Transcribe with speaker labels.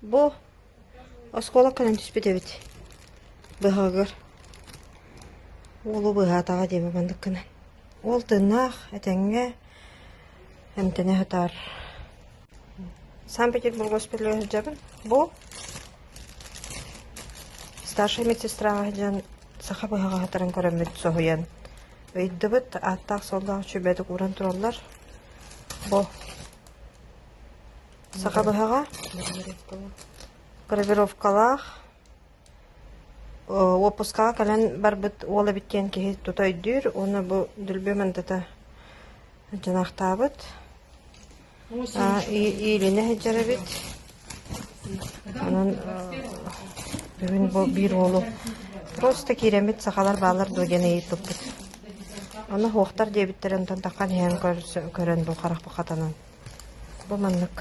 Speaker 1: Бу оскуола кэлэн түспүт эбит быһаҕыгар. Уолу быыһаатаҕа диэбит маннык гынан. Уол тыыннаах, этэҥҥэ эмтэнэ сытар. Санкт-Петербург госпиталыгар сылдьабын. Бу старшай медсестраҕа сылдьан саха быһаҕа сытарын көрөммүт соһуйан ыйдыбыт. Ааттаах-суоллаах үчүгэйдик ууран тураллар. Бу саха быһаҕа гравировкалаах Уоппускаҕа кэлэн барбыт уол эбит диэн киһи тута өйдүүр уонна бу дүлбү мандата дьанаахтаабыт. Иилинэ сылдьар эбит. Онон бүгүн бу биир уолу просто киирэммит сахалар бааллар дуо диэн ыйыппыппыт. Ону суохтар диэбиттэрин онтон таххан иһэн көрөн бу харахпыт хатанан. Бу маннык.